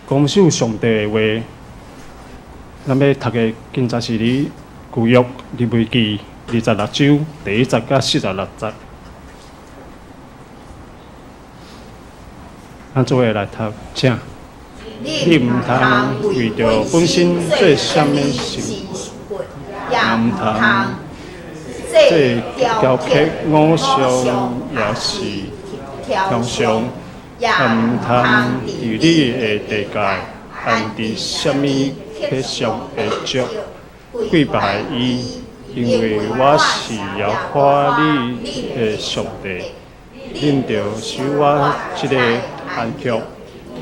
謹守上帝的話，咱欲讀的經節是佇舊約利未記26章第一節佮46節。咱做伙來讀，請。你毋通為著本身做啥物神，也毋通做雕刻偶像，抑是雕像，也毋通佇你的地界安置啥物刻上的石，跪拜伊，因為我是耶和華你的上帝。恁著守我這個安息，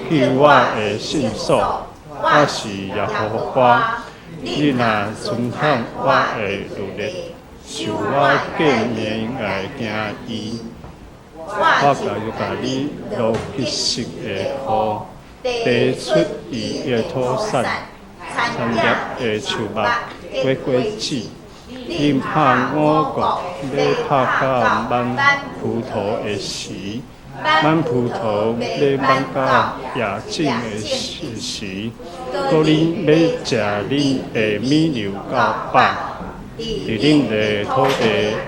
去我的聖所，我是耶和華。恁若遵行我的律例，守我誡命來行伊，我就共你落乞食的雨，地出伊的土產，產業的樹木結果子。恁拍五穀欲拍到滿葡萄的時，滿葡萄欲滿到葉種的時，閣恁欲食恁的乳牛到飽，佇恁的土地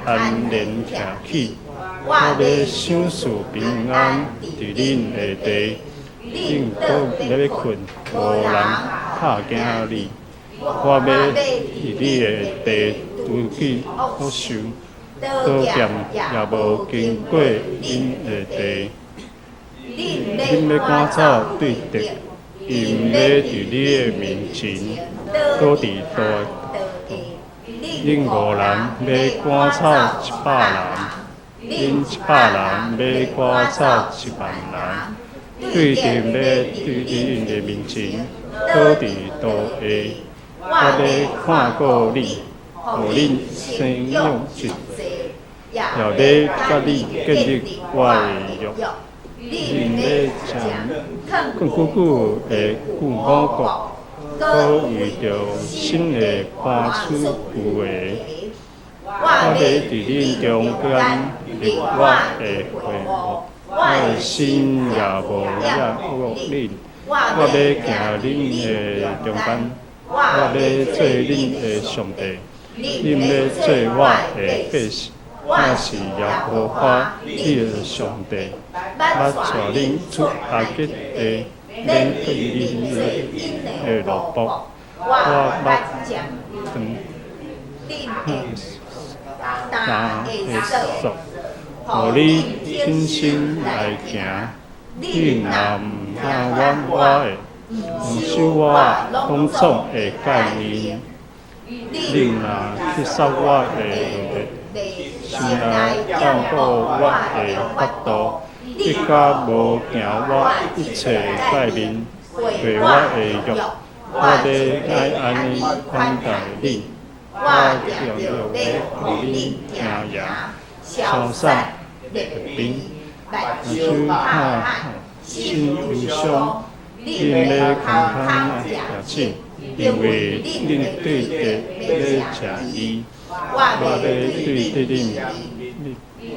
安然徛起，我欲賞賜平安佇恁的地，恁閣欲睏，無人拍驚你。我欲佇你的地除去惡獸，刀劍也無經過恁的地。恁欲趕走對敵，𪜶欲佇你的面前倒佇地。恁五人欲趕走100人，恁100人欲趕走1萬人，對敵欲佇恁的面前倒佇地下。我欲看顧你，予恁生養真濟，也欲佮你建立我的約。恁欲食更久久的久五穀，閣為著新的盤子舊的。我欲佇恁中間立我的會幕，我的心也無厭惡恁，我欲行恁的中間。我欲做恁的上帝，恁欲做我的百姓。我是耶和華你的上帝，捌帶恁出埃及地，免去恁的奴僕。我捌斷擔的索，予你挺身來行。你若毋聽我的，毋守我攏總的誡命，恁若去殺我的律例，心內厭惡我的法度，得甲無行我一切誡命，背我的約，我欲愛按呢款待恁，我定著欲予恁驚贏，消散敵兵，目睭拍汗，心憂傷。恁欲空空掠醒，因為恁對敵欲食伊，我欲對敵恁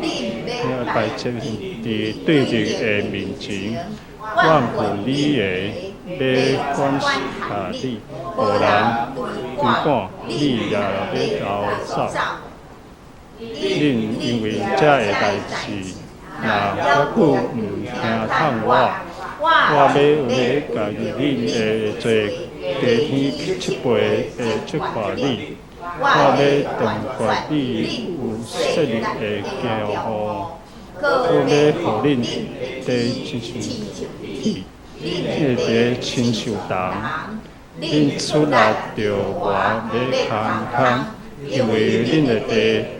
擺設佇對敵的面前，阮訓你的，欲管轄你，予人追趕，你也欲逃走。恁因為這个代誌，若遐久毋聽從我，我欲欲共恁的罪加添七倍的處罰你，我欲斷絕你有勢力的境遇，閣欲予恁地親像鐵，恁的地親像銅，恁出力著磨欲空空，因為恁的地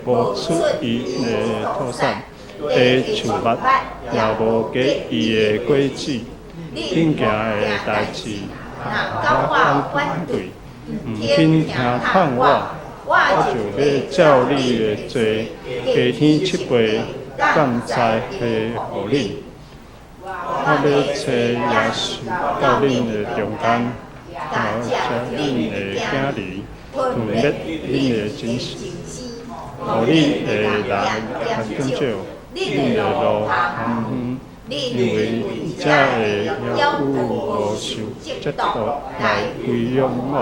無出伊的土產。地樹木也無結伊的果子，恁行的代誌若佮我反對，毋肯聽從我，我就欲照你的罪加添七倍降災禍予恁。我欲差野獸到恁的中間，偷食恁的囝兒，吞滅恁的精神，予恁的人較減少，恁的路較遠，因為這會猶有無受責毒來歸向我，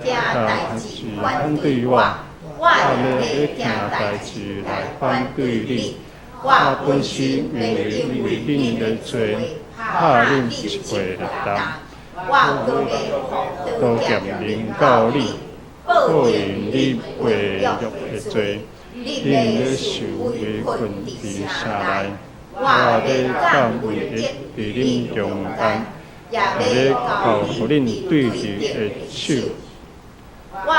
聽代誌反對我，我也欲聽代誌來反對恁。我本身因為恁的罪，拍恁7倍的重，我閣欲刀劍臨到恁，報應恁背約的罪。恁欲受圍困佇城內，我欲降瘟疫佇恁中間，也欲交予恁對敵的手。我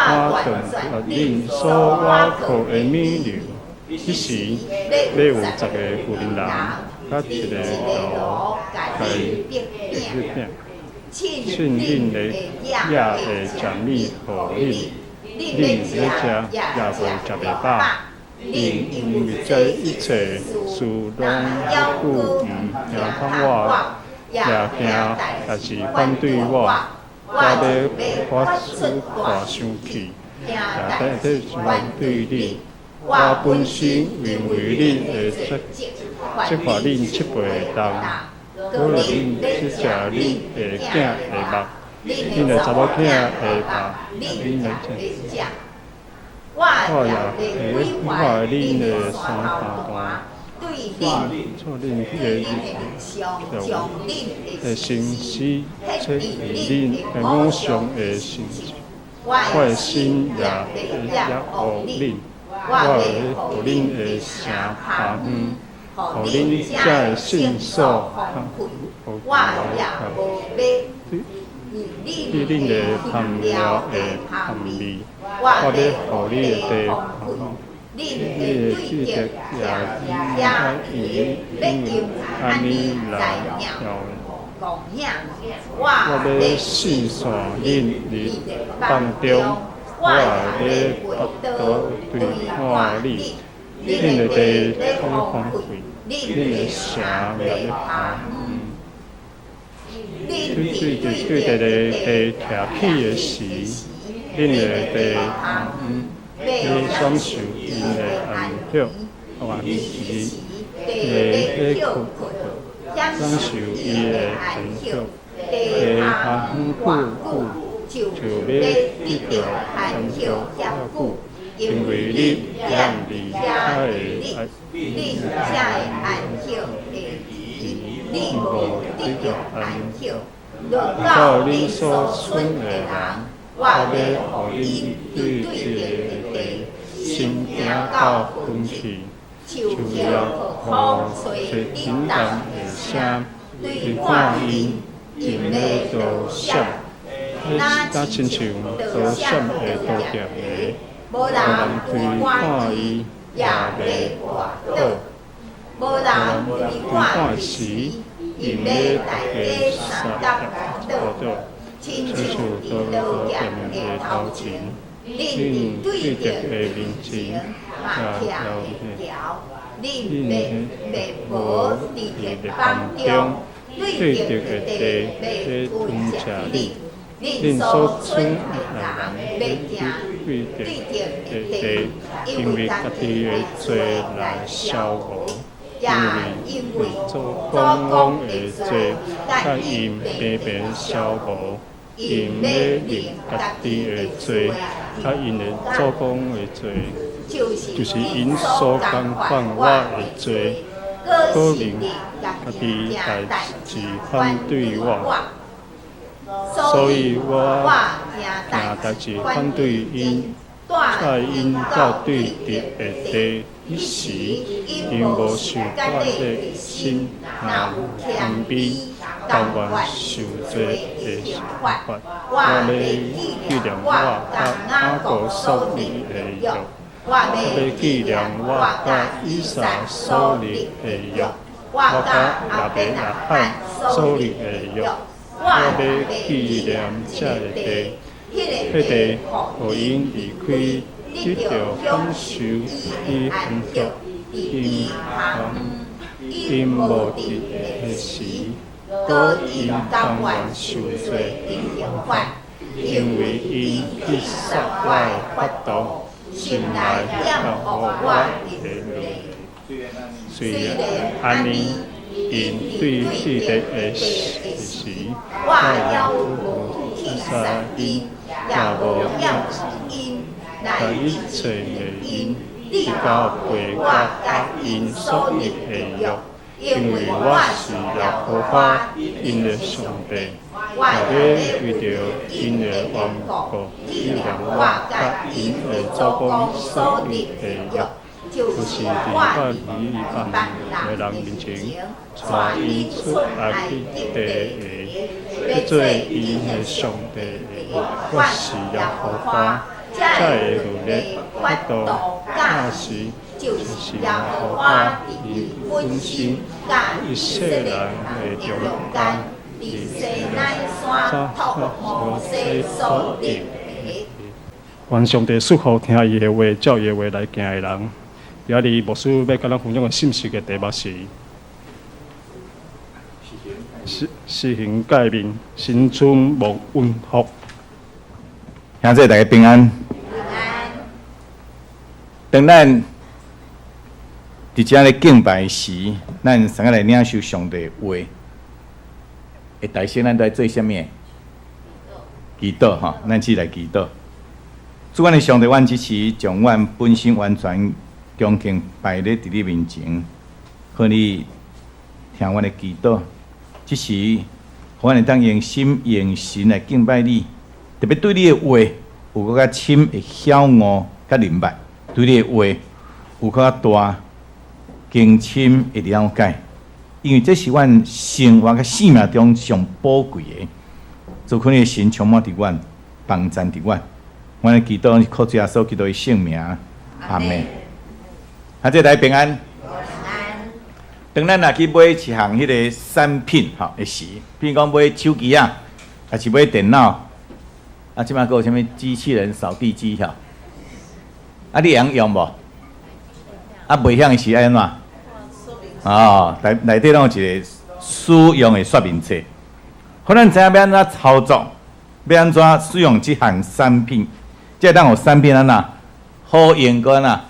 斷絕恁所倚靠的物流。彼時，欲有10個婦人佮一个爐共伊逼餅，凊恁的囝會食物予恁，恁欲食也袂食袂飽。恁因為這一切事攏猶閣毋聽從我，也行代誌反對我，我欲發出大生氣，也代替反對恁。我本身因為恁的責罰恁7倍的重，閣恁去食恁的囝的肉，恁的查某囝的肉，恁來食。我也會毀壞恁的山頭壇，做恁彼个的神師，切斷恁的偶像的神蹟。我的心也會厭惡恁，我會予恁的城荒遠，予恁遮的聖所對恁的香料的香味，我欲予你的地荒遠，你的對敵也因為按呢來曉。我欲四散恁佇列邦中，我也欲拔刀對看你，恁的地攏荒廢，恁的城也欲荒遠。對對對對敵的地徛起的時，恁的地荒遠，欲享受𪜶的安息，安息，地欲困，享受伊的安息，地荒遠久，就欲得著安息遐久，因為你遠離遐的恁才會安息的你無得著安息。輪到恁所剩的人，我欲予𪜶對敵的地心行到遠去，樹葉風吹振動的聲，對看𪜶，𪜶欲躲閃，若親像躲閃的刀劍的，無人對看伊，也袂跋倒。無人對看時，𪜶欲大家相挾倒，親像佇刀劍的頭前，恁對敵的面前嘛徛會牢，恁欲滅無佇列邦中，對敵的地欲吞食恁，恁所剩的人欲行對敵的地，因為家己的罪來消無，因為祖公公的罪，佮𪜶平平消無，𪜶欲認家己的罪，佮𪜶的祖公的罪，就是𪜶所共犯我的罪，閣認家己代誌反對我，所以我行代誌反對𪜶，帶𪜶到對敵的地，彼時𪜶無受割禮的心，若有謙卑，甘願受罪的刑罰，我欲紀念我佮雅各所立的約，我欲紀念我佮以撒所立的約，我佮亞伯拉罕所立的約，我欲紀念這个地，彼地，予𪜶離開，得著享受伊安息，𪜶無佇的時，閣𪜶甘願受罪的刑罰，因為𪜶去殺我的法度，心內厭惡我的律例。雖然按呢，𪜶 𪜶對佇地的時，我猶無去殺𪜶，也無厭棄𪜶來一切的𪜶，直到背我佮𪜶所立的約。因為我是耶和華𪜶的上帝。若欲為著𪜶的緣故，紀念我佮𪜶的祖公所立的約，就是佇我佇異邦的人面前，帶𪜶出埃及地的，欲做𪜶的上帝的。我是耶和華。這个律例法度教示，就是耶和華佇伊本身佮以色列人的中間，佇西奈山託摩西所立的。願上帝賜福聽伊的話，照伊的話來行的人。今日牧師欲佮咱分享的信息的題目是：實行誡命，新春蒙恩福。兄弟大家平安。平安。當咱佇遮咧敬拜時，咱先來領受上帝話。會大聲，咱都愛做啥物？祈禱吼，咱一來祈禱。主，阮的上帝，阮這時將阮本身完全恭敬擺咧佇你面前，予你聽阮的祈禱。這時，予阮會當用心用神來敬拜你，特別對你的話有閣較深的曉悟佮明白，對你的話有閣較大更深的了解，因為這是阮生活佮生命中上寶貴的。祝福你的神充滿佇阮，幫贊佇阮。阮的祈禱是靠主耶穌基督的聖名，阿們。啊，這大家平安。平安。當咱若去買一項彼個產品吼的時，比如講買手機啊，抑是買電腦，啊，這擺閣有啥物機器人掃地機吼？啊，你會曉用無？啊，袂曉的時愛按怎？哦，內底攏有一個使用的說明冊，予咱知影欲按怎操作，欲按怎使用這項產品，才會當予產品按怎好用，閣按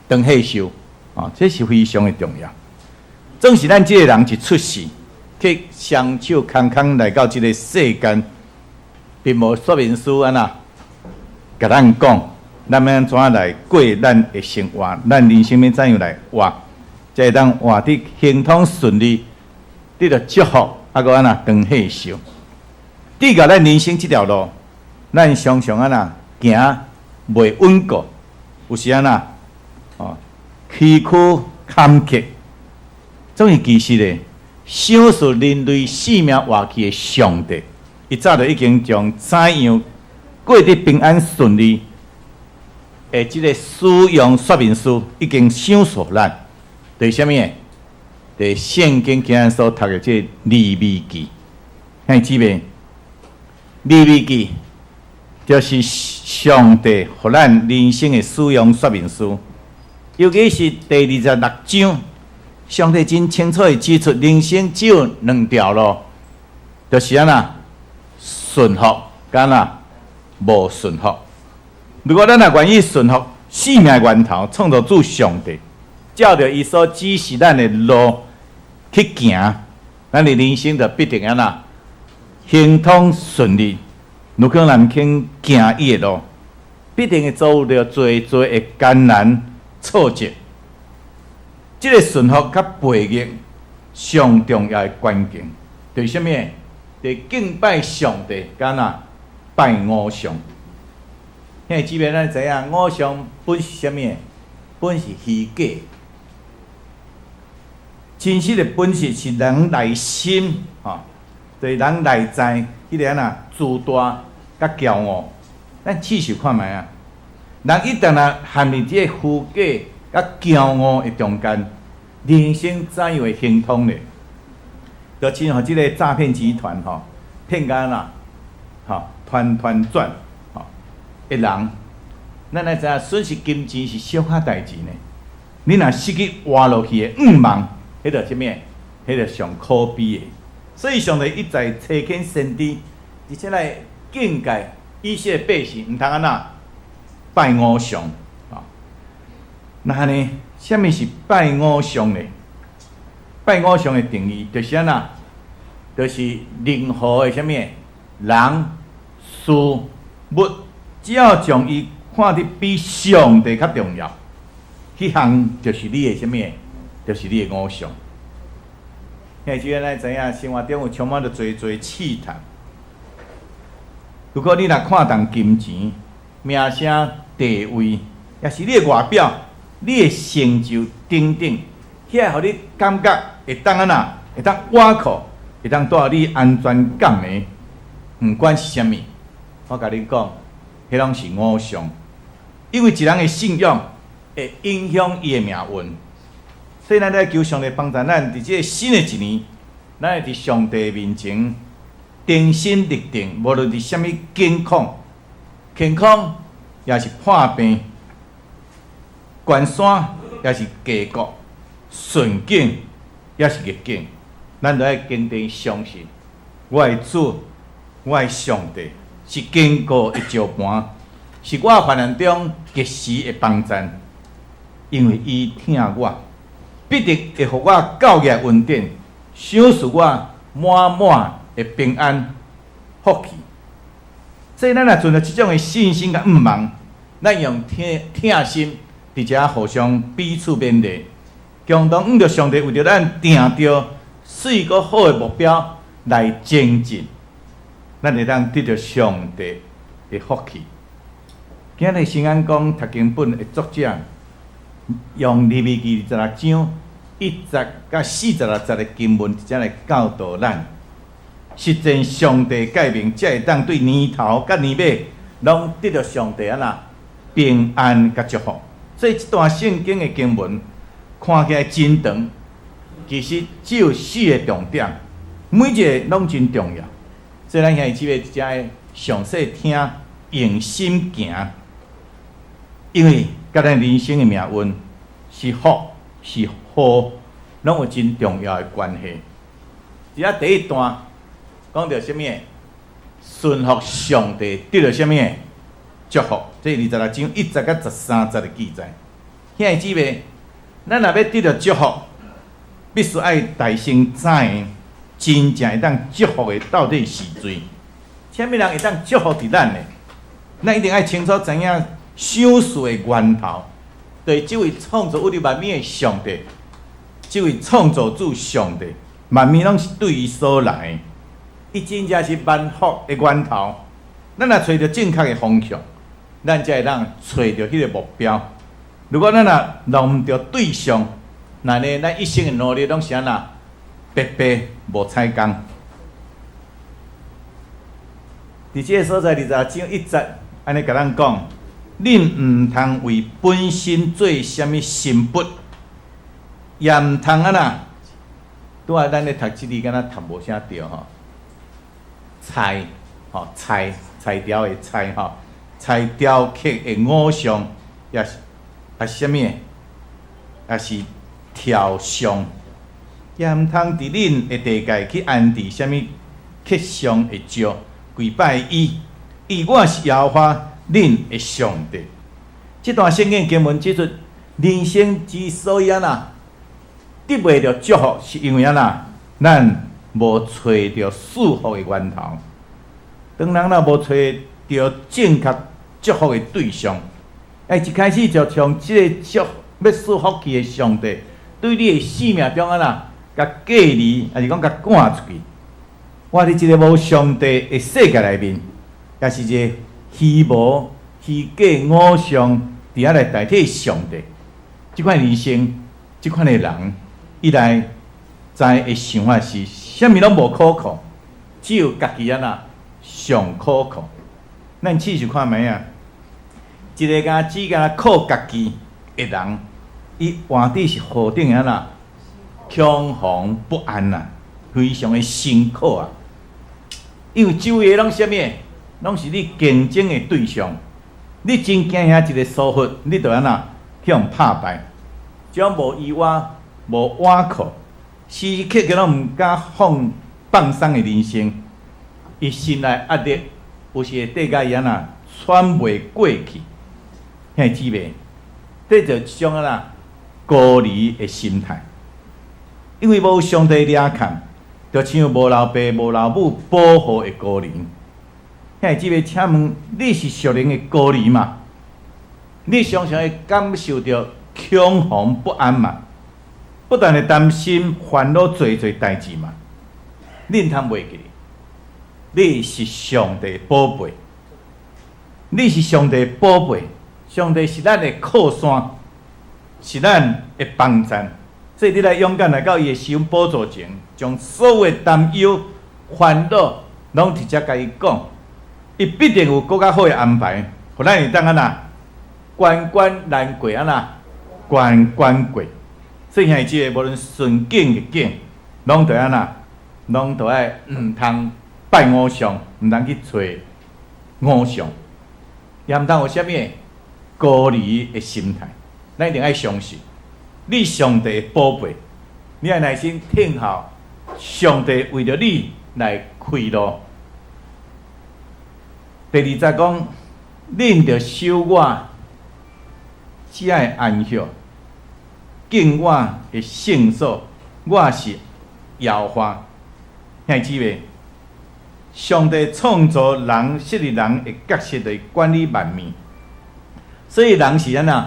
怎長歲壽，哦，這是非常的重要。總是咱這个人一出世，去雙手空空來到這个世間，並無說明書按怎共咱講，咱欲按怎來過咱的生活，咱人生欲怎樣來活，才會當活得亨通順利，得著祝福，啊，閣按怎長歲壽。至到咱人生這條路，咱常常按怎行袂穩固，有時按怎哦崎嶇坎坷。總是其實咧，賞賜人類性命活去的上帝，伊早就已經將怎樣過得平安順利的這个使用說明書已經賞賜咱。對啥物的？佇聖經今日所讀的這個利未記，兄弟姊妹，利未記就是上帝予咱人生的使用說明書，尤其是第26章。上帝真清楚地指出，人生只有兩條路，就是按怎順服，佮按怎無順服。如果咱若願意順服生命源頭，創造主上帝，照著伊所指示咱的路去行，咱的人生就必定按怎亨通順利。如果咱毋肯行伊的路，必定會遭遇著濟濟的艱難挫折。這个順服佮背逆上重要的關鍵，就是啥物？就是敬拜上帝，佮按怎拜偶像。兄弟姊妹，咱知影偶像本是啥物？本是虛假。真實的本質是人內心，吼，就是人內在彼个按怎自大佮驕傲。咱試想看覓啊？人一旦若陷入這个虛假佮驕傲的中間，人生怎樣會亨通呢？就親像這个詐騙集團吼，騙甲按怎，吼團團轉，吼的人，咱來知影損失金錢是小可代誌呢。你若失去活落去的願望，彼就啥物？彼就上可悲的。所以上帝一再差遣先知，而且來警戒以色列百姓，毋通按怎拜偶像。那呢？啥物是拜偶像呢？拜偶像的定義就是按怎？就是任何的啥物人、事、物，只要將伊看得比上帝較重要，彼項就是你的啥物？就是你的偶像。兄弟姊妹，咱知影生活中有充滿著濟濟試探。如果你若看重金錢、名聲、地位，抑是你的外表、你的成就等等，遐予你感覺會當按怎？會當倚靠，會當帶予你安全感的，毋管是啥物，我共你講，彼攏是偶像。因為一人的信仰會影響伊的命運，所以咱來求上帝幫助咱，佇這个新的一年，咱會佇上帝面前定心立定，無論佇啥物境況，健康抑是破病，關山抑是低谷，順境抑是逆境，咱都愛堅定相信，我的主，我的上帝是堅固的石磐，是我患難中及時的幫贊，因為伊疼我，必定會予我教業穩定，賞賜我滿滿的平安福氣。所以咱若存著這種的信心佮向望，咱用疼疼心佇遮互相彼此勉勵，共同向著上帝為著咱定著媠閣好的目標來前進，咱會當得著上帝的福氣。今日先按講讀經本的作者用利未記26章1節到46節的經文，佇遮來教導咱，實踐上帝誡命，才會當對年頭佮年尾，攏得著上帝按怎平安佮祝福。所以這段聖經的經文看起來真長，其實只有四個重點，每一個攏真重要。所以咱兄弟姊妹才會詳細聽，用心行，因為佮咱人生的命運是福是禍，攏有真重要的關係。佇遮第一段講著啥物？順服上帝得著啥物？祝福。這26章1節到13節的記載。兄弟姊妹，咱若欲得著祝福，必須愛大先知影真正會當祝福的到底是誰？啥物人會當祝福佇咱的？咱一定愛清楚知影賞賜的源頭，對這位創造宇宙萬物的上帝，這位創造主上帝，萬物攏是對伊所來的，伊真正是萬福的源頭。咱若揣著正確的方向，咱才會當揣著彼個目標。如果咱若弄毋著對象，那呢，咱一生的努力攏是按怎白白無彩工。佇這個所在26章1節，按呢共咱講：恁毋通為本身做啥物神佛，也毋通按怎。拄仔咱咧讀這字，敢若讀無啥對吼。菜吼菜菜雕的菜吼，菜雕刻的偶像，抑是啊啥物？抑是雕像，也毋通佇恁的地界去安置啥物刻像的石，跪拜伊。因為我是耶和華恁的上帝。這段聖經經文指出，人生之所以按怎得袂著祝福，是因為按怎咱無揣著賜福的源頭。當人若無揣著正確祝福的對象，欸，一開始就將這个祝欲賜福氣的上帝，對你的生命中按怎共隔離，抑是講共趕出去？活佇一个無上帝的世界內面，抑是一個虛無、虛假偶像佇遐來代替上帝。這款人生，這款的人，伊內在的想法是，啥物攏無可靠，只有家己按怎上可靠。咱試試看覓仔，一个敢只敢靠家己的人，伊活佇是何等按怎恐慌不安啊，非常的辛苦啊。因為周圍攏啥物，攏是你競爭的對象。你真驚遐一个疏忽，你就按怎去予拍敗。這種無依倚、無倚靠，時時刻刻攏毋敢放放鬆的人生，伊心內壓力有時會帶甲伊按怎喘袂過氣。兄弟姊妹，這就一種按怎孤兒的心態。因為無上帝掠看，就像無老爸無老母保護的孤兒。兄弟姊妹，請問你是屬靈的孤兒嗎？你常常會感受著恐慌不安嗎？不斷的擔心煩惱濟濟代誌嗎？你毋通袂記，你是上帝寶貝，你是上帝寶貝，上帝是咱的靠山，是咱的幫贊。所以你來勇敢來到伊的施恩寶座前，將所有的擔憂、煩惱，攏直接共伊講，伊必定有閣較好的安排，予咱會當按怎關關難過按怎關關過。所以兄弟姊妹，無論順境逆境，攏著按怎，攏著愛毋通拜偶像，毋通去揣偶像，也毋通有啥物孤兒的心態。咱一定愛相信，你上帝的寶貝，你愛耐心聽候上帝為著你來開路。第二節講，恁著守我這个安息，敬我的聖所，我是耶和華。兄弟姊妹，上帝創造人，設立人的角色來管理萬物，所以人是按怎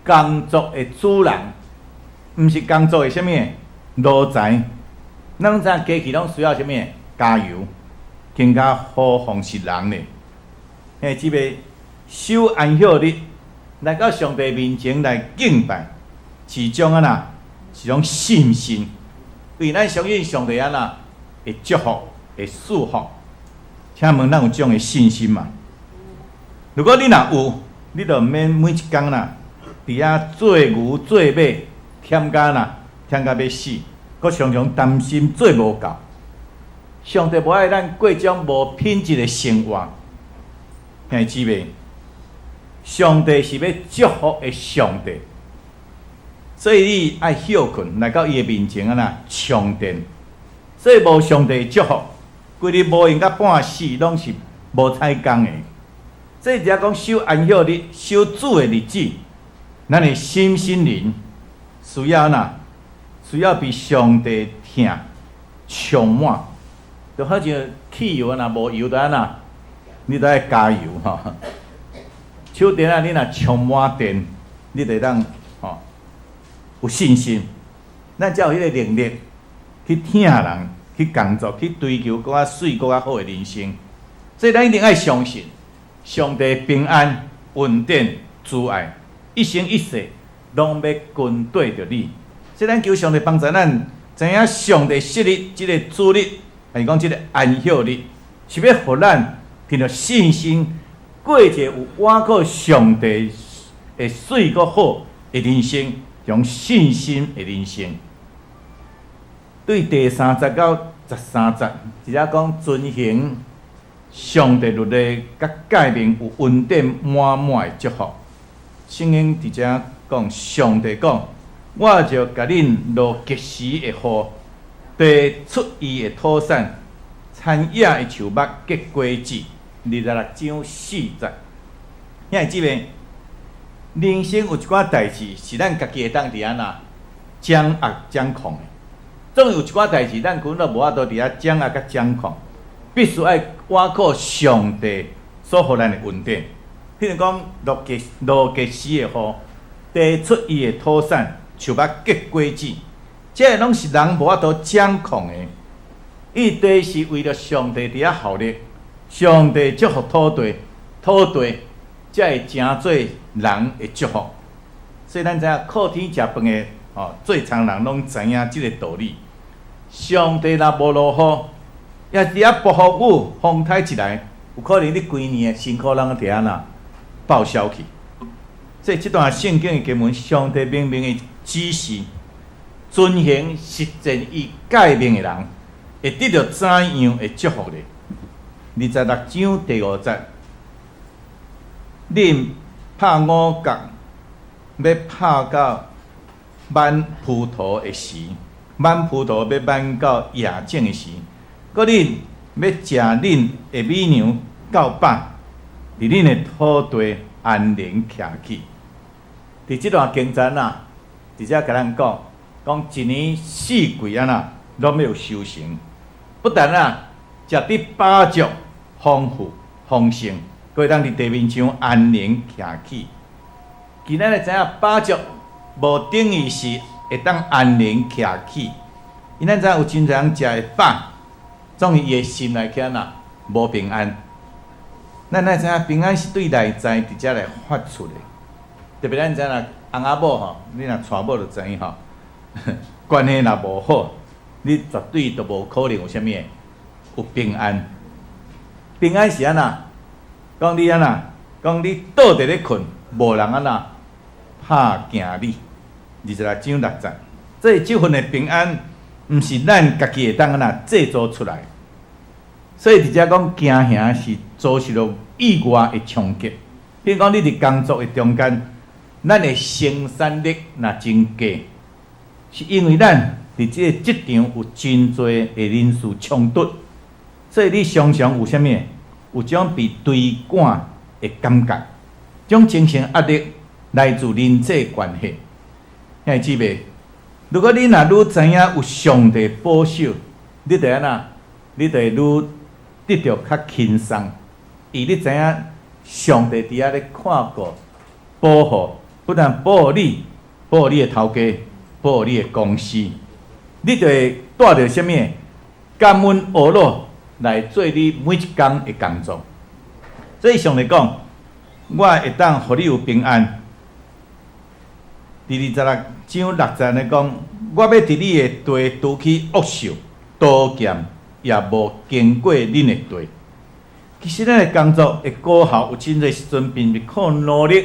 工作的主人，毋是工作的啥物奴才。咱攏知影機器攏需要啥物加油，更加何況是人呢？兄弟姊妹，守安息日，來到上帝面前來敬拜，是種按怎？是種信心，因為咱相信上帝按怎會祝福、會賜福。請問咱有這種的信心嗎？如果你若有，你就毋免每一工啦，佇遐做牛做馬，忝甲啦，忝甲欲死，閣常常擔心做無夠。上帝無愛咱過這種無品質的生活。兄弟姊妹，上帝是欲祝福的上帝，所以你愛歇睏來到伊的面前按怎充電。所以無上帝祝福，規日無閒甲半死，攏是無彩工的。所以才講守安息日、守主的日子，咱的心心靈需要按怎？需要被上帝疼充滿，就好像汽油若無油就按怎？你著愛加油吼。手電仔你若充滿電，你就會當吼有信心，咱才有彼个能力去疼人、去工作、去追求閣較媠、閣較好的人生。所以咱一定愛相信上帝平安、恩典、慈愛，一生一世攏欲跟綴著你。所以咱求上帝幫助咱，知影上帝設立這个主日，還是講這个安息日，是欲予咱憑著信心過一个有倚靠上帝會媠閣好的人生，用信心的人生。對第三節到13節，直接講遵行上帝律例佮誡命有恩典滿滿的祝福。聖經佇遮講，上帝講：我就共恁落吉時的雨，地出伊的土產，田野的樹木結果子。26章4節。兄弟姊妹，人生有一寡代誌是咱家己會當佇按怎掌握掌控的，總有一寡代誌咱根本無法度佇遐掌握佮掌控，必須愛倚靠上帝所予咱的恩典。譬如講，落吉時的雨，地出伊的土產，樹木結果子，這個攏是人無法度掌控的。伊地是為著上帝佇遐效力，上帝祝福土地，土地才會成做人的祝福。所以咱知影靠天食飯的吼，做田人攏知影這个道理。上帝若無落雨，也佇遐暴風雨、風颱一來，有可能你規年的辛苦攏佇遐哪報銷去。所以這段聖經的經文，上帝明明的指示，遵行實踐伊誡命的人，會得著怎樣的祝福呢？26章第5節，恁拍五穀欲拍到滿葡萄的時，滿葡萄欲滿到葉種的時，閣恁欲食恁的米糧夠飽，佇恁的土地安寧徛起。佇這段經節啊，直接共咱講，講一年四季按怎，攏欲有收成。不但啊，食得飽足、豐富、豐盛，閣會當佇地面上安寧徛起。其實咱會知影飽足無等於是會當安寧徛起。因咱知影有真濟人食會飽，總是伊的心內去按怎無平安。咱愛知影平安是對內在佇遮來發出的。特別咱知影若翁仔某吼，你若娶某就知影吼，關係若無好，你絕對都無可能有啥物的有平安。平安是按怎？講你按怎？講你倒佇咧睏，無人按怎拍驚你。26章6節，這這份的平安，毋是咱家己會當按怎製造出來。所以佇遮講驚嚇是遭受著意外的衝擊。比如講，你佇工作的中間，咱的生產力若真低，是因為咱佇這个職場有真濟的人事衝突，所以你常常有啥物？有種被追趕的感覺，這種精神壓力來自人際關係。兄弟姊妹，如果你若愈知影有上帝保守，你就按怎？你就會愈得著較輕鬆，伊你知影上帝佇遐咧看顧、保護，不但保護你，保護你的頭家，保護你的公司，你就會帶著啥物感恩懊惱來做你每一工的工作。所以上帝講，我會當予你有平安。佇26章6節咧講，我欲佇你的地除去惡獸、刀劍，也無經過恁的地。其實咱的工作的果效，有真濟時陣，並毋是靠努力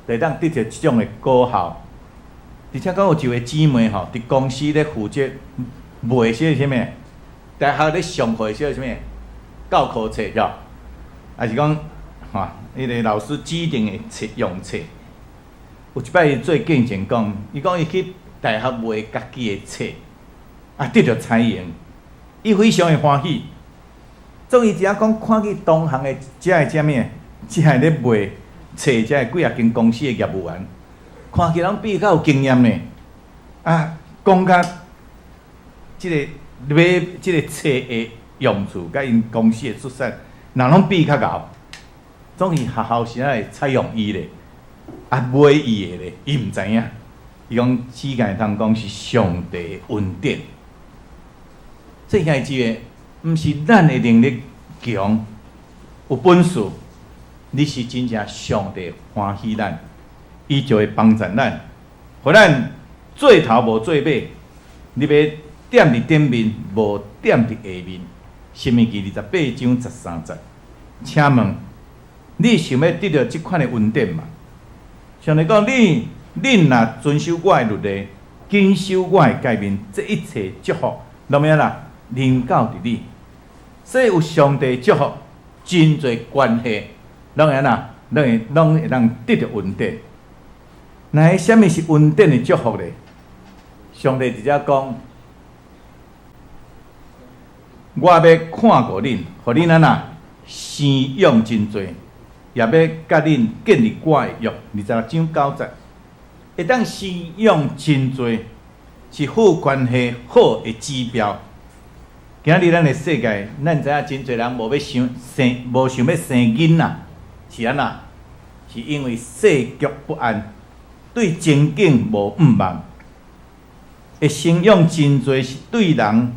就會當得著這種的果效。而且講有一位姊妹吼，佇公司咧負責賣些啥物？大學咧上課寫啥物？教科冊對，還是講吼，彼个老師指定的冊用冊？有一擺伊做見證講，伊講伊去大學賣家己的冊，啊，得著採用，伊非常的歡喜。總伊只講看見同行的遮的遮物，遮的咧賣冊，遮的幾仔間公司的業務員，看起來攏比伊較有經驗呢。啊，講甲這个買這个冊的用處，佮𪜶公司的出產，人攏比伊較𠢕。總是學校是按怎會採用伊咧，啊買伊的咧，伊毋知影。伊講只會通講是上帝的恩典。這兄弟姊妹，毋是咱的能力強，有本事，你是真正上帝歡喜咱，伊就會幫助咱，予咱做頭無做尾，你欲踮佇頂面，無踮佇下面。申命記28章13節，請問你想欲得著這款的恩典嗎？上帝講你，恁若遵守我的律例，謹守我的誡命，這一切祝福，攏欲按怎臨到佇你。所以有上帝祝福，真濟關係，攏會按怎，攏會當得著恩典。那啥物是恩典的祝福咧？上帝直接講，我欲看顧恁，予恁按怎生養真濟，也欲佮恁建立我的約。26章9節，會當生養真濟，是夫婦關係好的指標。今仔日咱的世界，咱知影真濟人無欲想生，無想欲生囡仔，是按怎？是因為世局不安，對前景無向望。會生養真濟是對人，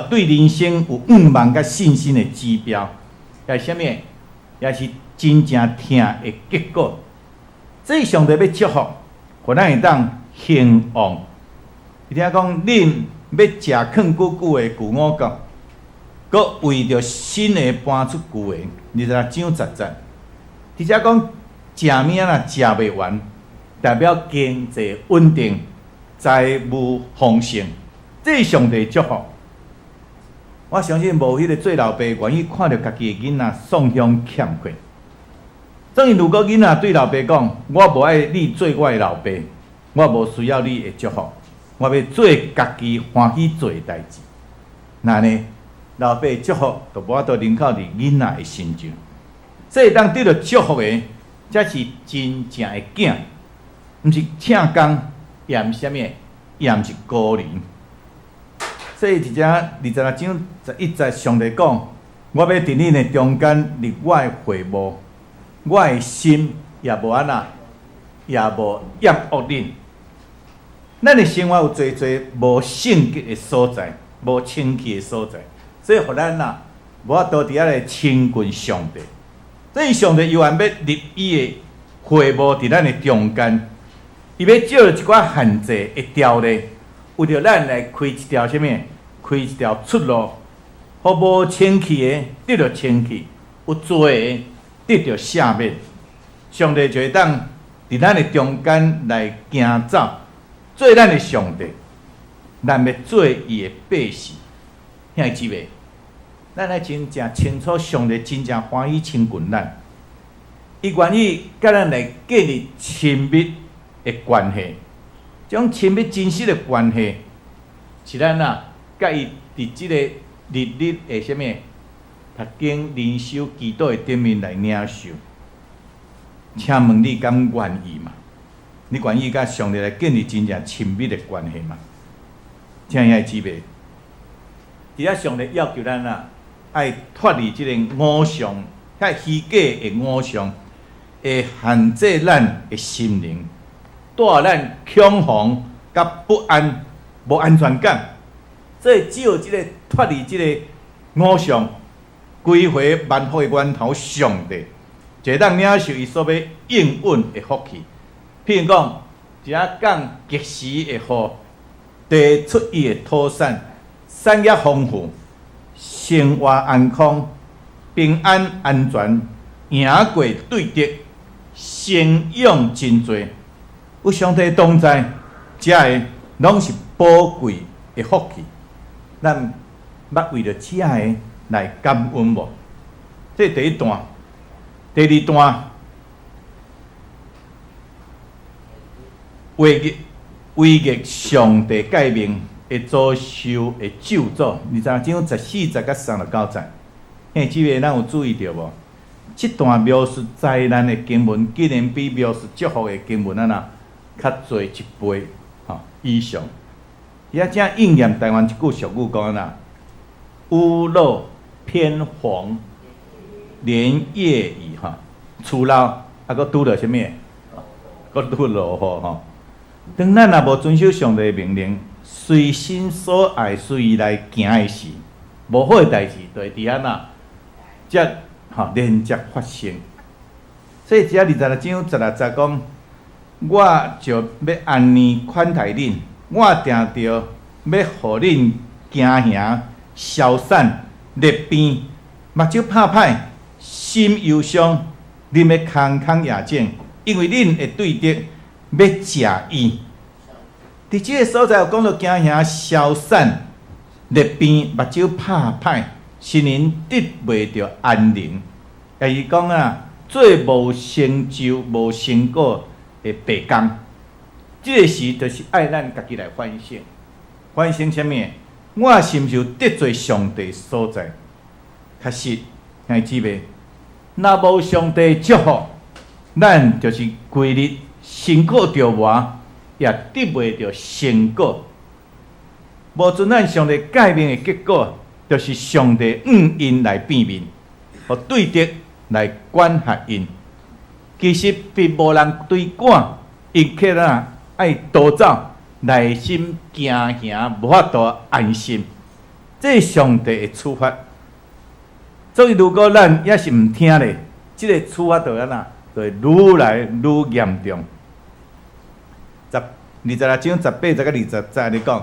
對人生有向望佮信心的指標，也是啥物？也是真正疼的結果。這是上帝欲祝福，予咱會當興旺。伊聽講，恁欲食囥久久的舊五穀，閣為著新的搬出舊的，26章10節。佇遮講食物仔若食袂完，代表經濟穩定，財務豐盛，這是上帝祝福。我相信無彼个做老爸願意看著家己的囡仔喪鄉欠缺。等於如果囡仔對老爸講：我無愛你做我的老爸，我無需要你的祝福，我欲做家己歡喜做的代誌。那呢，老爸祝福就無法度臨到佇囡仔的身上。所以當得著祝福的，才是真正的囝，毋是請工，也毋是啥物，也毋是孤兒。所以佇遮26章11節，上帝講：我欲佇恁的中間立我的會幕，我的心也無按怎，也無厭惡恁。咱的生活有濟濟無聖潔的所在，無清氣的所在，所以予咱啊無法度佇遐來親近上帝。所以上帝猶原欲立伊的會幕佇咱的中間，伊欲借著一寡限制的條例，為著咱來開一條啥物？開一條出路，予無清氣的得著清氣，有罪的得著赦免。上帝就會當佇咱的中間來行走，做咱的上帝，咱欲做伊的百姓。兄弟姊妹，咱愛真正清楚，上帝真正歡喜親近咱，伊願意佮咱來建立親密的關係。這種親密真實的關係，是咱啊，佮伊佇這个日日的啥物讀經、靈修、祈禱的頂面來領受。請問你敢願意嗎？你願意佮上帝來建立真正親密的關係嗎？親愛姊妹，佇遐上帝要求咱啊，愛脫離這个偶像，遐虛假的偶像，會限制咱的心靈，帶咱恐慌佮不安、無安全感。所以只有這个脫離這个偶像，歸回萬福的源頭上帝，就會當領受伊所欲應允的福氣。譬如講，一下降及時的雨，地出伊的土產，產業豐富，生活安康，平安安全，贏過對敵，生養真濟。有上帝同在，這个攏是寶貴的福氣。咱捌為著這个來感恩無？這是第一段，第二段，違違逆上帝誡命會遭受的咒詛。26章14節佮39節，嘿，這个咱有注意著無？這段描述災難的經文，竟然比描述祝福的經文按怎較濟一倍吼以上。遐正應驗台灣一句俗語講按怎？屋漏偏逢連夜雨吼，厝漏啊，閣拄著啥物？閣拄落雨吼。當咱若無遵守上帝命令，隨心所愛隨意來行的時，無好的代誌就會佇按怎？才吼連接發生。所以這26章16節講，我就欲按呢款待恁，我定著欲予恁驚嚇、消散、熱病，目睭拍歹，心憂傷，恁欲空空夜整，因為恁的對敵欲食伊。佇這个所在有講到驚嚇、消散、熱病、目睭拍歹，心靈得袂著安寧。也是講啊，做無成就、無成果的白工。這个時就是愛咱家己來反省，反省啥物？我是毋是有得罪上帝所在？確實，兄弟姊妹，若無上帝祝福，咱就是規日辛苦著磨，也得袂著成果。無遵咱上帝誡命的結果，就是上帝向𪜶來變面，予對敵來管轄𪜶。其實並無人追趕，𪜶卻啊愛逃走，內心驚嚇，無法度安心。這是上帝的處罰。所以如果咱猶是毋聽咧，這个處罰就按怎，就會愈來愈嚴重。26章18節佮20節咧講，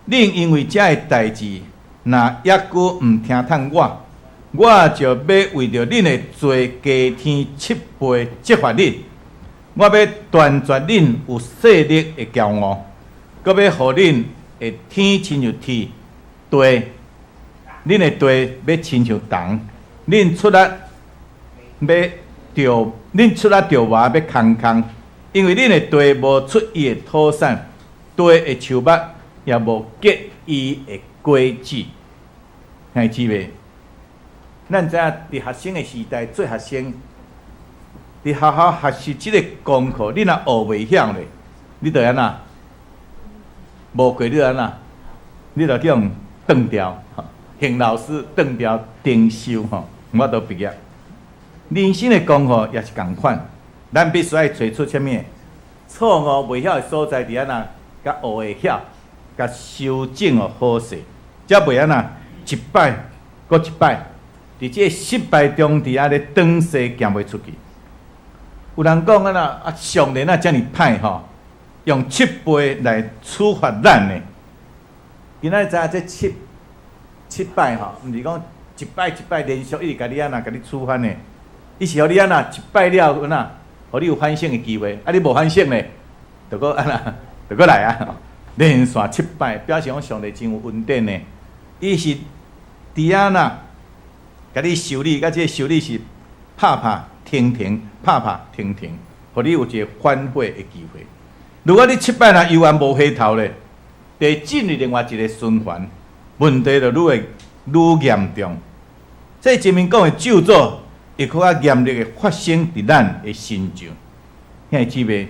恁因為這个代誌，若猶閣毋聽從我，我就欲為著恁的罪加添七倍責罰恁。我欲斷絕恁有勢力的驕傲，閣欲予恁的天親像鐵，地，恁的地欲親像銅。恁出力著磨欲空空，因為恁的地無出伊的土產，地的樹木也無結伊的果子。兄弟姊妹，咱知影佇學生的時代做學生，佇學校學習這个功課，你若學袂曉咧，你就按怎？無過你按怎？你就去予斷掉，刑老師斷掉停收吼，無法度畢業。人生的功課也是仝款，咱必須愛揣出啥物錯誤袂曉的所在佇按怎，共學會曉，共修正予好勢，才袂按怎一擺閣一擺，佇這个失敗中佇遐咧轉勢行袂出去。有人講按怎啊，上帝若遮爾歹吼，用七倍來處罰咱呢？今仔知影這七擺吼，毋是講一擺一擺連續一直共你按怎共你處罰呢？伊是予你按怎一擺了按怎，予你有反省的機會。啊，你無反省咧，就閣按怎，就閣來啊！連續七擺，表示講上帝真有恩典呢。伊是佇按怎，共你修理，佮這个修理是拍拍停停，拍拍停停，予你有一个反悔的機會。如果你七擺若猶原無回頭咧，就會進入另外一个循環，問題就愈會愈嚴重。這前面講的咒詛會閣較嚴厲的發生佇咱的身上。兄弟姊妹，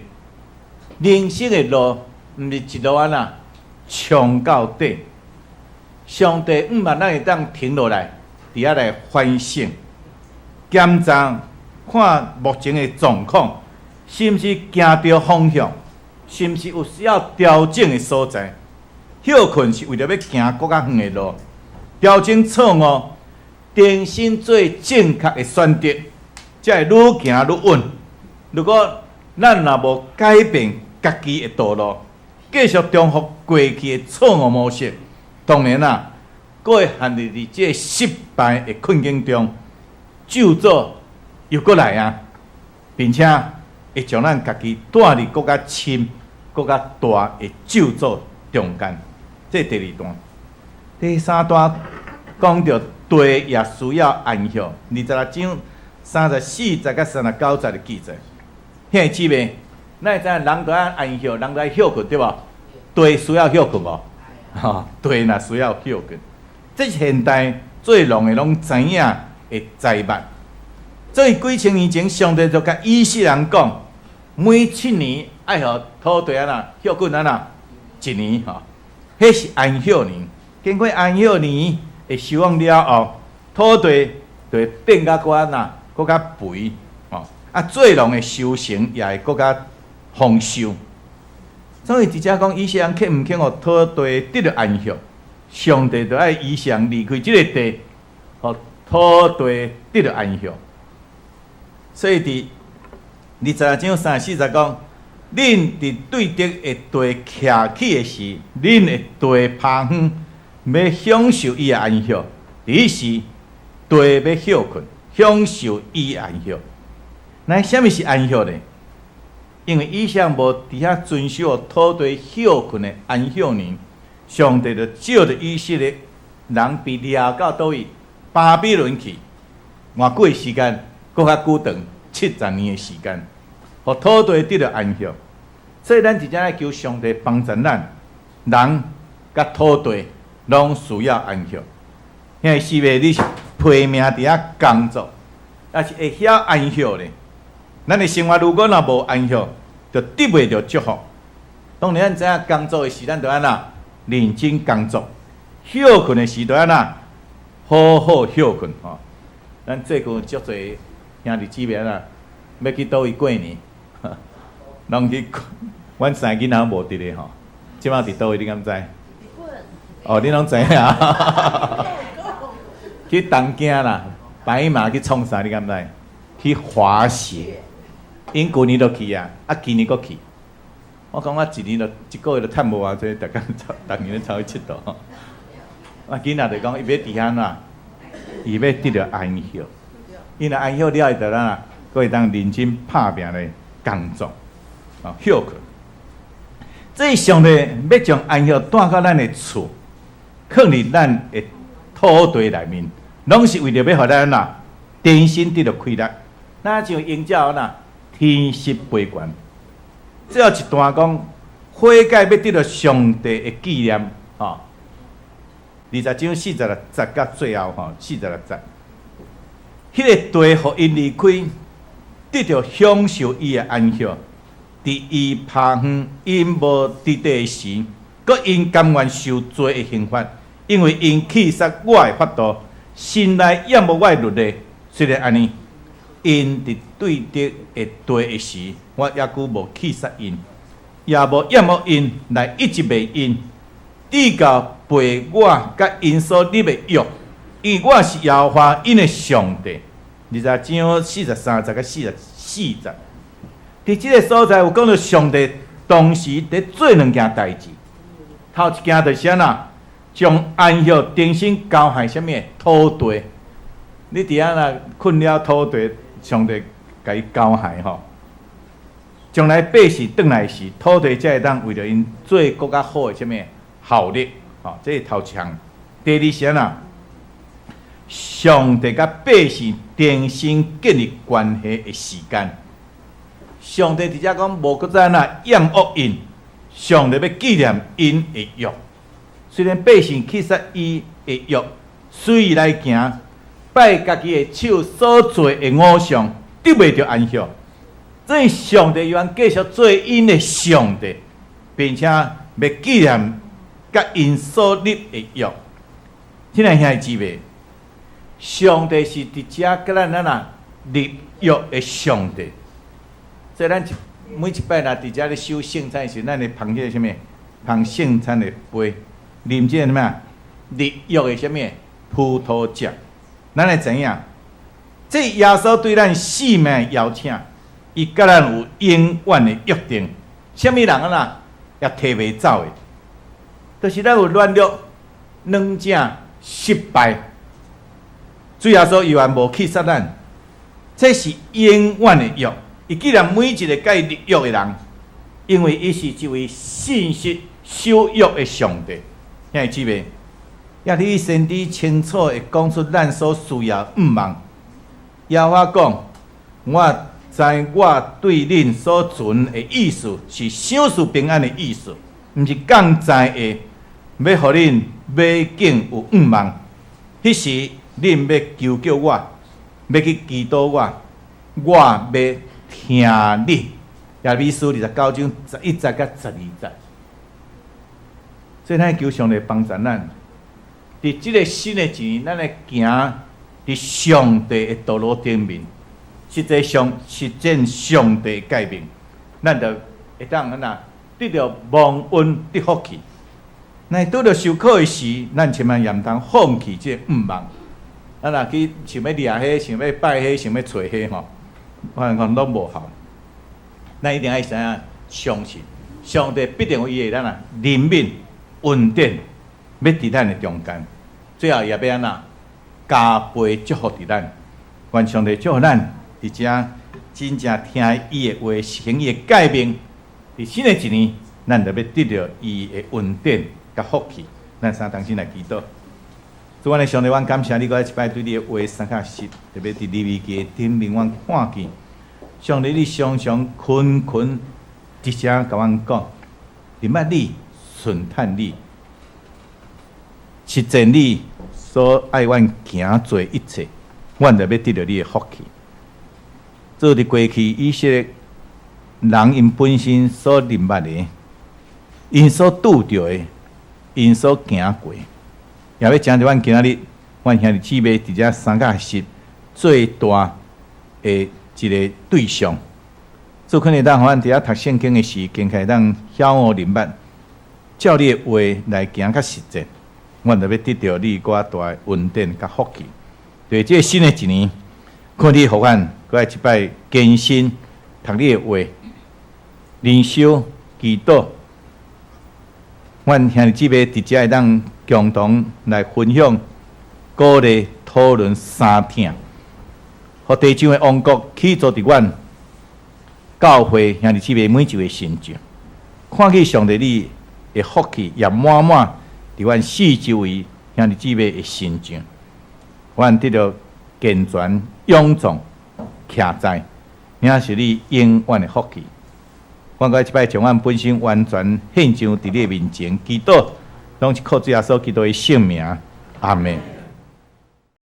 人生的路毋是一路按怎衝到底。上帝毋望咱會當停落來，佇遐來反省、檢查，看目前的狀況是毋是行對方向，是毋是有需要調整的所在。歇睏是為著欲行閣較遠的路，調整錯誤，重新做正確的選擇，才會愈行愈穩。如果咱若無改變家己的道路，繼續重複過去的錯誤模式，當然啦，閣會陷入佇這个失敗的困境中，咒詛又閣來啊，並且會將咱家己帶入閣較深、閣較大的咒詛中間。這是第二段。第三段講著地也需要安歇，26章34節佮39節的記載。兄弟姊妹，咱會知影人都愛安歇，人都愛歇睏，對無？地需要歇睏無？吼，地若需要歇睏，這是現代做農的攏知影的財物。所以幾千年前，上帝就共以色列人講，每7年愛予土地按怎歇睏按怎一年吼，彼是安息年。經過安息年的收穫了後，土地就會變甲閣按怎，閣較肥吼。啊，做農的收成也會閣較豐收。所以，佇遮講以色列人肯毋肯予土地得著安息，上帝就愛以色列人離開這个地，予土地得著安息。所以，佇26章34節講，恁佇對敵的地徛起的時，恁的地拍園欲享受伊的安息，佇彼時地欲歇睏，享受伊的安息。那啥物是安息呢？因為以色列無佇遐遵守土地歇睏的安息年，上帝就照著以色列人被掠到佗位巴比倫去，偌久的時間，閣較久長70年的時間，予土地得著安息。所以咱真正愛求上帝幫助咱，人佮土地攏需要安息。兄弟姊妹，你是拼命佇遐工作，抑是會曉安息咧？咱的生活如果若無安息，就得袂著祝福。當然，咱知影工作的時，咱就按怎認真工作；歇睏的時，就按怎好好歇睏吼。咱最近足濟兄弟姊妹啦，欲去佗位過年，攏去。阮三個囡仔無佇咧吼，這擺佇佗位你敢知？哦，你攏知影？去東京啦，白馬去創啥？你敢知？去滑雪。𪜶舊年都去啊，啊，今年閣去。我講我一年都一個月都趁無偌濟，逐工逐年咧走去𨑨迌。我囡仔就講，伊欲佇遐怎？伊欲得著安息。伊若安息了，伊就怎？閣會當認真拍拚咧工作，哦，歇睏。這上帝欲將安息帶到咱的厝，囥佇咱的土地內面，攏是為著欲予咱怎重新得著氣力。若像鷹鳥怎天色飛懸。最後一段講悔改欲得著上帝的紀念，吼。20章46節到最後吼，46節，彼个地予𪜶離開，得著享受伊的安息。佇伊拍園𪜶無佇地時，閣𪜶甘願受罪的刑罰，因為𪜶棄殺我的法度，心內厭惡我的律例。雖然按呢，𪜶佇對敵的地的時，我猶閣無棄殺𪜶，也無厭惡𪜶來一直賣𪜶，直到背我佮𪜶所立的約，因為我是耶和華𪜶的上帝。20章43節佮44節，佇這个所在有講到上帝同時佇做兩件代誌。頭一件就是按怎，將安息重新交予啥物土地。你佇遐若睏了土地，上帝共伊交予吼。將來百姓轉來時，土地才會當為著𪜶做閣較好的啥物效力。吼，這是頭一項。第二是按怎，上帝佮百姓重新建立關係的時間。上帝佇遮講無閣再按怎厭惡𪜶，上帝欲紀念𪜶的約。雖然百姓棄殺伊的約，隨意來行，拜家己的手所做的偶像，得袂著安息。這上帝猶原繼續做𪜶的上帝，並且欲紀念佮𪜶所立的約。親愛兄弟姊妹，上帝是佇遮佮咱按怎立約的上帝。所以咱一每一擺若佇遮咧守聖餐時，咱會捧彼個啥物？捧聖餐的杯，啉這個啥物？立約的啥物？葡萄汁。咱會知影，這耶穌對咱性命的邀請，伊佮咱有永遠的約定。啥物人按怎也提袂走的，就是咱有軟弱、軟正、失敗。主耶穌猶原無棄殺咱，這是永遠的約。伊紀念每一個佮伊立約的人，因為伊是一位信實守約的上帝。兄弟姊妹，耶利米先知清楚會講出咱所需要毋望。耶和華講：我知我對恁所存的意思是賞賜平安的意思，毋是降災的，欲予恁尾景有向望。彼時恁欲求叫我，欲去祈禱我，我欲聽你。耶利米書29章11節佮12節。所以咱求上帝幫助咱，佇這个新的一年，咱來行佇上帝的道路頂面，實際上實踐上帝的誡命，咱就會當按怎得著蒙恩得福氣。若拄著受苦的時，咱千萬也毋通放棄這個向望。咱若去想欲掠彼，想欲拜彼，想欲揣彼吼，我講攏無效。咱一定愛知影相信上帝必定有伊的咱啊憐憫恩典，欲佇咱的中間。最後也欲按怎加倍祝福佇咱，願上帝祝福咱佇遮真正聽伊的話，行伊的誡命。佇新的一年，咱就欲得著伊的恩典佮福氣。咱三同心來祈禱。主，阮的上帝，阮感謝你，閣再一擺對你的話三較實，特別佇利未記的頂面，阮看見上帝你常常勤勤一聲共阮講，認捌你，順趁你，實踐你所愛阮行做一切，阮就欲得著你的福氣。做佇過去以色列人𪜶本身所認捌的，𪜶所拄著的，𪜶所行過，也欲成就阮今仔日，阮兄弟姊妹佇遮三甲實最大的一个對象。做可能當予阮佇遐讀聖經的時，更較會當曉悟認捌，照你的話來行較實踐，阮就欲得著你閣較大的恩典佮福氣。對這个新的一年，看你予阮閣來一擺更新讀你的話，靈修祈禱，阮兄弟姊妹佇遮會當共同來分享、鼓勵、討論相疼，予地上的王國起坐佇阮教會兄弟姊妹每一位身上，看見上帝你的福氣也滿滿佇阮四周圍兄弟姊妹的身上，阮得著健全、勇壯、徛在，也是你永遠的福氣。阮閣一擺將阮本身完全獻上佇你的面前，祈禱，攏是靠主耶穌基督的聖名，阿門。